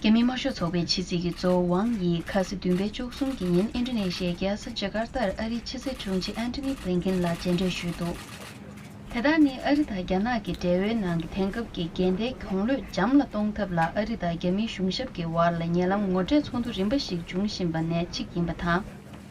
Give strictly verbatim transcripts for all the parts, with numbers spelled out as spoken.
རྒྱ་མི་དམར་ཤོག་ཚོགས་པའི་ཕྱི་སྲིད་ཀྱི་གཙོ་བོ་ཝང་དབྱི་ཁ་སང་བདུན་པའི་བཅུ་གསུམ་གྱི་ཉིན་ཨིན་ཌོ་ནེ་ཤི་ཡའི་རྒྱལ་ས་ཇ་ཀར་ཏར་ཨ་རིའི་ཕྱི་སྲིད་དྲུང་ཆེ་ཨན་ཐོ་ནི་བྷི་ལིན་ཀིན་ལ་མཇལ་འཕྲད་ཞུས་འདུག་དེ་དག་ནི་ཨ་རི་དང་རྒྱ་ནག་གི་འབྲེལ་བའི་ནང་གི་དེང་སྐབས་ཀྱི་འགལ་ཟླའི་གྱོང་གློད་འཇམ་ལ་གཏོང་ཐབས་ལ་ཨ་རི་དང་རྒྱ་མིའི་གཞུང་ཞབས་ཀྱི་བར་ལ་ཉེ་ལམ་ངོ་འཕྲད་ཚོགས་འདུ་རིམ་པ་ཞིག་འབྱུང་བཞིན་པ་ནས་གཅིག་ཡིན་པ་དང་།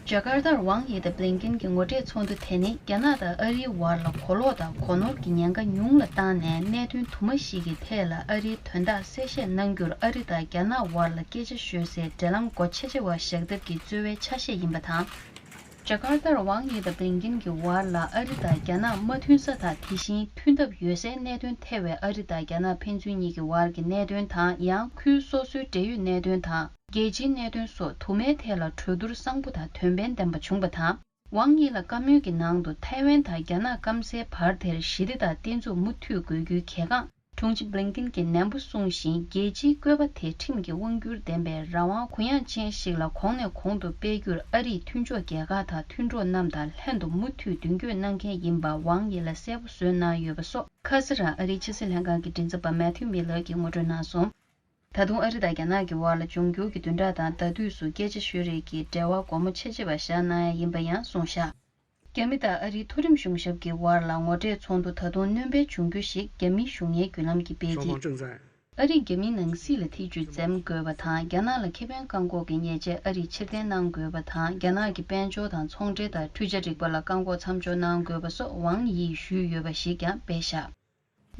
ཇ་ཀར་ཏར་ཝང་དབྱི་དང་བྷི་ལིན་ཀིན་གྱི་ངོ་འཕྲད་ཚོགས་འདུ་དེ་ནི་རྒྱ་ནག་དང་ཨ་རིའི་བར་ལ་གོ་ལོག་དང་གོ་ནོར་གྱི་ཉེན་ཁ་ཉུང་ལ་བཏང་ནས་གནད་དོན་དུ་མ་ཞིག་གི་ཐད་ལ་ཨ་རིའི་དོན་དག་གསལ་བཤད་གནང་རྒྱུར་ཨ་རི་དང་རྒྱ་ནག་བར་ལ་སྐད་ཆ་ཤོད་སའི་འབྲེལ་ལམ་སྒོ་ཕྱེ་བྱ་བ་བཞག་ཐབས་ཀྱི་རྩོལ་བའི་ཆ་ཤས་ཡིན་པ་དང་། ཇ་ཀར་ཏར་ཝང་དབྱི་དང་བྷི་ལིན་ཀིན་གྱི་བར་ལ་ཨ་རི་དང་རྒྱ་ནག་མ་མཐུན་ས་དང་དེ་བཞིན་མཐུན་ཐབས་ཡོད་སའི་གནད་དོན་ཐེ་བའི་ཨ་རི་དང་རྒྱ་ནག་ཕན་ཚུན་གཉིས་ཀྱི་བར་གྱི་གནད་དོན་དང་ཡང་ཁུལ་སོ་སོའི་འབྲེལ་ཡོད་གནད་དོན་དང་རྒྱལ་སྤྱིའི་གནད་དོན་སོགས་དུ་མའི་ཐད་ལ་གྲོས་བསྡུར་གསང་པོ་དང་དོན་ཕན་ལྡན་པ་བྱུང་བ་དང་། ཝང་དབྱི་ལ་བཀའ་མོལ་གྱི་ནང་དུ་ཐའེ་ཝན་དང་རྒྱ་ནག་སྐམ་སའི་བར་དེར་ཞི་བདེ་དང་བརྟན་ཚུགས་མུ་མཐུད་དགོས་རྒྱུའི་གལ་འགངས་དྲུང་ཆེ་བྷི་ལིན་ཀིན་གྱིས་ནན་པོ་གསུངས་ཤིང་རྒྱལ་སྤྱིའི་བཀོད་པ་དེ་ཁྲིམས་ཀྱི་དབང་སྒྱུར་ལྡན་པའི་རང་དབང་གུ་ཡངས་ཅན་ཞིག་ལ་གོང་ནས་གོང་དུ་སྤེལ་རྒྱུར་ཨ་རིས་མཐུན་ཕྱོགས་རྒྱལ་ཁག་དང་མཐུན་གྲོགས་རྣམས་དང་ལྷན་དུ་མུ་མཐུད་མདུན་སྐྱོད་གནང་མཁན་ཡིན་པ་ཝང་དབྱི་ལ་གསལ་པོ་བཟོས་གནང་ཡོད་པ་སོགས་ཁ་སང་རང་ཨ་རིའི་ཕྱི་སྲིད་ལྷན་ཁང་གི་མགྲིན་ཚབ་པ་མེ་ཐིའུ་མི་ལར་གྱིས་ངོ་སྤྲོད་གནང་སོང་། ད་དུང་ཨ་རི་དང་རྒྱ་ནག་གི་བར་ལ་འབྱུང་འགྱུར་གྱི་བདུན་ཕྲག་དང་ཟླ་དུས་སུ་སྐད་ཆ་ཤོད་རེས་ཀྱི་འབྲེལ་བ་སྒོ་མོ་ཕྱེ་ཕྱེ་བ་བཞག་གནང་ཡ་ཡིན་པ་ཡང་གསུངས་བཞག་རྒྱ་མི་དང་ཨ་རིའི་མཐོ་རིམ་གཞུང་ཞབས་ཀྱི་བར་ལ་ངོ་འཕྲད་ཚོགས་འདུ་ད་དུང་སྣོན་པའི་འབྱུང་འགྱུར་ཞིག་རྒྱ་མིའི་གཞུང་གཉེར་བརྒྱུད་ལམ་གྱིས་སྤེལ་གྱི། ཨ་རིས་རྒྱ་མིའི་ནང་སྲིད་ལ་ཐེ་བྱུས་འཛེམ་དགོས་པ་དང་རྒྱ་ནག་ལ་ཁེ་ཕན་བཀག་འགོག་གི་ཉེས་ཆད་ཨ་རིས་ཕྱིར་འཐེན་གནང་དགོས་པ་དང་རྒྱ་ནག་གི་དཔལ་འབྱོར་དང་ཚོང་འབྲེལ་དང་འཕྲུལ་ཆས་རིག་པ་ལ་བཀག་འགོག་མཚམས་འཇོག་གནང་དགོས་པ་སོགས་ཝང་དབྱིས་ཞུས་ཡོད་པ་ཞིག་ཀྱང་སྤེལ་བཞག་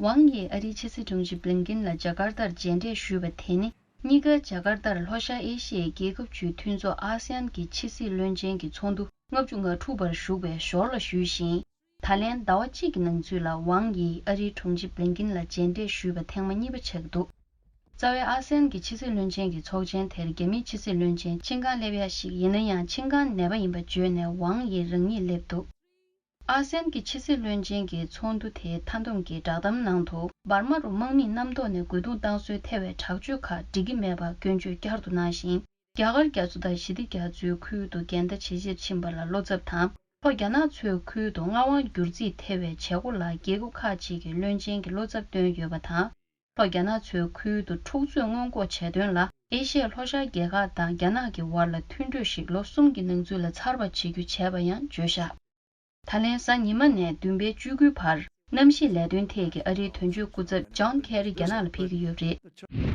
ཝང་དབྱིས་ཨ་རིའི་ཕྱི་སྲིད་དྲུང་ཆེ་བྷི་ལིན་ཀིན་ལ་ཇ་ཀར་ཏར་མཇལ་འཕྲད་ཞུས་པ་དེ་ནི་གཉིས་ཀ་ཇ་ཀར་ཏར་ལྷོ་ཤར་ཨེ་ཤི་ཡའི་རྒྱལ་ཁབ་བཅུའི་མཐུན་ཚོགས་ཨ་སི་ཡན་གྱི་ཕྱི་སྲིད་བློན་ཆེན་གྱི་ཚོགས་འདུ་ལྔ་བཅུ་ང་དྲུག་པར་ཞུགས་པའི་ཞོར་ལ་ཞུས་ཤིང་། ད་ལན་ཟླ་བ་གཅིག་གི་ནང་ཚུད་ལ་ཝང་དབྱིས་ཨ་རིའི་དྲུང་ཆེ་བྷི་ལིན་ཀིན་ལ་མཇལ་འཕྲད་ཞུས་པ་ཐེངས་མ་གཉིས་པ་ཆགས་འདུག་རྩ་བའི་ཨ་སི་ཡན་གྱི་ཕྱི་སྲིད་བློན་ཆེན་གྱི་ཚོགས་ཆེན་དེར་རྒྱ་མིའི་ཕྱི་སྲིད་བློན་ཆེན་ཆིན་ཀང་སླེབས་ཡ་ཞིག་ཡིན་ན་ཡང་ཆིན་ཀང་ནད་པ་ཡིན་པ་བརྗོད་ནས་ཝང་དབྱིས་རང་ཉིད་སླེབས་འདུག་ཨ་སི་ཡན་གྱི་ཕྱི་སྲིད་བློན་ཆེན་གྱི་ཚོགས་འདུ་དེའི་མཐའ་བསྡོམས་ཀྱི་བསྒྲགས་གཏམ་ནང་དུ་འབར་མ་རུ་དམག་མིས་གནམ་ཐོག་ནས་རྒོལ་རྡུང་བཏང་སྲོལ་ཐེ་བའི་དྲག་སྤྱོད་ཁག་འགྲིག་གི་མེད་པར་སྐྱོན་བརྗོད་བསྐྱར་དུ་གནང་ཞིང་། རྒྱ་གར་རྒྱ་མཚོ་དང་ཞི་བདེ་རྒྱ་མཚོའི་ཁུལ་དུ་འགལ་ཟླ་ཇེ་ཆེར་ཕྱིན་པ་ལ་བློ་འཚབ་དང་། ལྷོ་རྒྱ་ནག་མཚོའི་ཁུལ་དུ་མངའ་དབང་བསྒྱུར་རྩིས་ཐེ་བའི་བྱེད་སྒོ་ལ་རྒྱལ་ཁབ་ཁག་ཅིག་གི་བློན་ཆེན་གྱིས་བློ་འཚབ་བཏོན་ཡོད་པ་དང་། ལྷོ་རྒྱ་ནག་མཚོའི་ཁུལ་དུ་འཁྲུག་རྩོད་སྔོན་འགོག་བྱས་དོན་ལ་ཨེ་ཤི་ཡའི་ལྷོ་ཤར་རྒྱལ་ཁག་དང་རྒྱ་ནག་གི་བར་ལ་མཐུན་གྲོས་ཤིག་ལོ་གསུམ་གྱི་ནང་ཚུད་ལ་ཚར་བ་བྱེད་རྒྱུ་བྱས་པ་ཡང་བརྗོད་བཞག་ད་ལན་གཟའ་ཉི་མ་ནས་བདུན་པའི་བཅུ་དགུའི་བར་གནམ་གཤིས་ལས་དོན་ཐད་ཀྱི་ཨ་རིའི་དོན་གཅོད་སྐུ་ཚབ་ཇོན་ཁེ་རི་རྒྱ་ནག་ལ་ཕེབས་ཀྱི་ཡོད་པ་རེད།